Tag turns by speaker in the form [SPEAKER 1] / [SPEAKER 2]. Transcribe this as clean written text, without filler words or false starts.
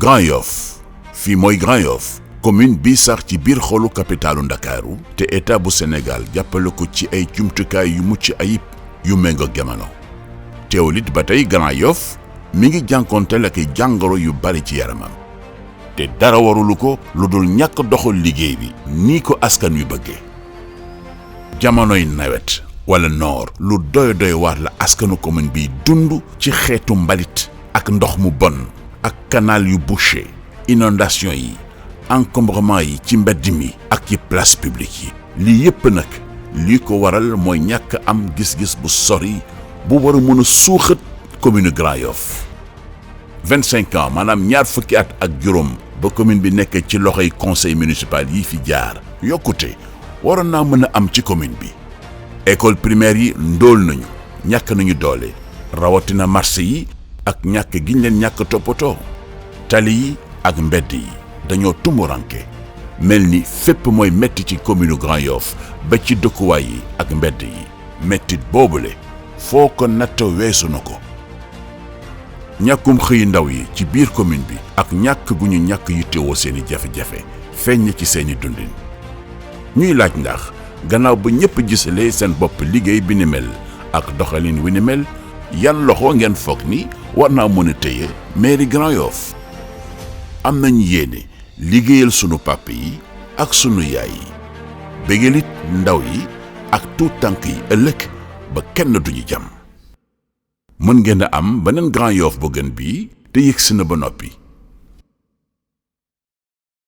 [SPEAKER 1] Grand Yoff fii mooy Grand Yoff commune bi sax ci biir xolu capitalu Ndakaaru te état bu Sénégal jàppale ko ci ay jumtukaay yu mucc ayib yu méngoog jamono teewul it ba tey Grand Yoff mi ngi jànkonteel ak ay jàngoro yu bari ci yaramam te dara warulu ko lu dul ñàkk doxal liggéey bi nii ko askan wi bëggee jamonoy nawet wala noor lu doy waar la askanu commune bi dund ci xeetu mbalit ak ndox mu bon ak canal yu bouché inondation yi encombrement yi ci mbedd mi ak ci place publique yi lii yépp nag lii ko waral mooy ñàkk am gis-gis bu sori bu war a mën a suuxat commune Grand Yoff 25 ans maanaam ñaar fukki at ak juróom ba commune bi nekk ci loxoy conseil municipal yi fi jaar yokkute waroon naa mën a am ci commune bi école primaire yi ndóol nañu ñàkk nañu doole rawatina marché yi ak ñàkk giñ leen ñàkk toppatoo tali yi ak mbedd yi dañoo tumuranke mel ni fépp mooy metti ci commune Grand Yoff ba ci dëkkuwaay yi ak mbedd yi mettit boobule foo ko natt weesu na ko ñàkkum xëy ndaw yi ci biir commune bi ak ñàkk gu ñu ñàkk yittewoo seeni jafe-jafe feeñ ci seeni dundin ñuy laaj ndax gannaaw ba ñëpp gisalee seen bopp liggéey bi ni mel ak doxalin wi ni mel yan loxo ngeen foog ni war naa mën a téye mairie Grand Yoff am nañ yéene liggéeyal sunu papa yi ak sunu yaay yi bégalit ndaw yi ak tuut tànk yi ëllëg ba kenn duñu jam mën ngeen a am beneen Grand Yoff bu gën bii te yëgsi na ba noppi